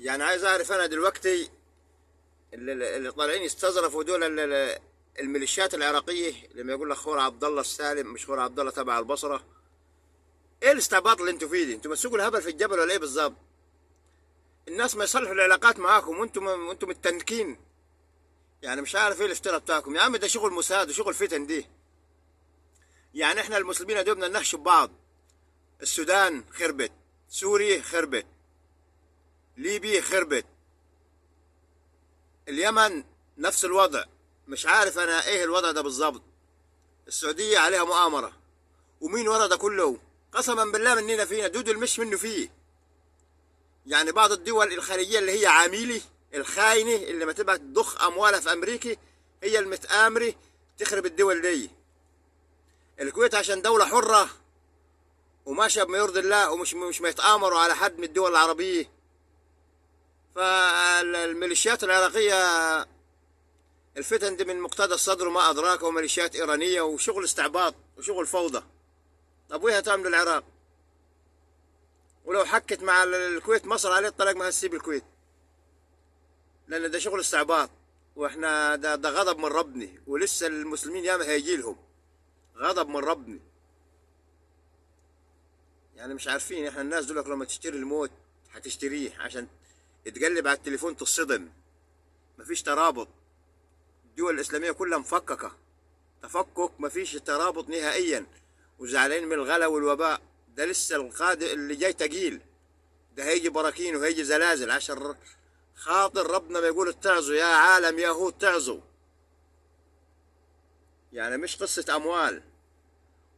يعني عايز اعرف انا دلوقتي اللي طالعين يستظرفوا دول الميليشيات العراقية، لما يقول لك خور عبد الله السالم، مش خور عبد الله تبع البصرة. ايه الاستعباط اللي انتوا فيه دي؟ انتوا بتسوقوا الهبل في الجبل ولا ايه بالظبط؟ الناس ما يصلحوا العلاقات معاكم وانتم متنكين. يعني مش عارف ايه الافتراء بتاعكم يا عم، ده شغل مساعد وشغل فتن دي. يعني احنا المسلمين يا دوبنا ننهش ببعض. السودان خربت، سوريا خربت، ليبيا خربت، اليمن نفس الوضع. مش عارف انا ايه الوضع ده بالظبط. السعودية عليها مؤامرة، ومين ورا ده كله؟ قسما بالله مننا فينا دود المش منه فيه. يعني بعض الدول الخارجية اللي هي عميلي الخاينة اللي ما تبقى تضخ اموالها في امريكا هي المتآمرة تخرب الدول دي. الكويت عشان دولة حرة وماشية بما يرضي الله ومش مش ما يتآمروا على حد من الدول العربية. فالميليشيات العراقية الفتن دي من مقتدى الصدر وما أدراك، وميليشيات إيرانية وشغل استعباط وشغل فوضى. طب وين هتعمل العراق؟ ولو حكت مع الكويت مصر عليه الطلاق ما هتسيب الكويت، لأن ده شغل استعباط. واحنا ده غضب من ربنا، ولسه المسلمين ياما هيجي لهم غضب من ربنا. يعني مش عارفين احنا الناس دول لما تشتري الموت هتشتريه عشان تقلب على التليفون تصدم. مفيش ترابط، الدول الإسلامية كلها مفككة تفكك، مفيش ترابط نهائيا، وزعلانين من الغلا والوباء. ده لسه القادم اللي جاي تقيل، ده هيجي براكين وهيجي زلازل، عشان خاطر ربنا ما يقول اتعظوا يا عالم يا هو اتعظوا. يعني مش قصة أموال.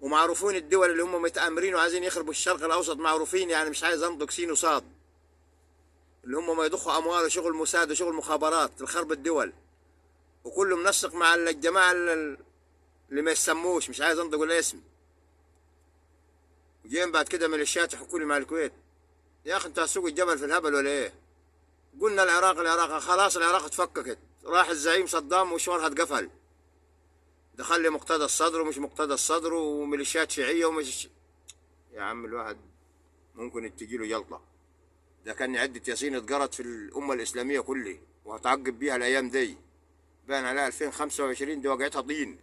ومعروفين الدول اللي هم متآمرين وعايزين يخربوا الشرق الأوسط معروفين، يعني مش عايز أنطق سين وصاد، اللي هم ما يضخوا أموال وشغل موساد وشغل مخابرات لخرب الدول، وكله منسق مع الجماعة اللي ما يسموش، مش عايز أنطق الاسم. وجايين بعد كده ميليشيات يحكوا لي مع الكويت. يا أخي أنت هتسوق الجبل في الهبل ولا إيه؟ قلنا العراق العراق، خلاص العراق اتفككت، راح الزعيم صدام وشوارها اتقفل، دخل لي مقتدى الصدر ومش مقتدى الصدر وميليشيات شيعية ومش، يا عم الواحد ممكن تجيله جلطة. ده كان عدة ياسين اتقرت في الأمة الإسلامية كلها وهتعقب بيها الأيام دي، بان عليها 2025 دي وقعتها طين.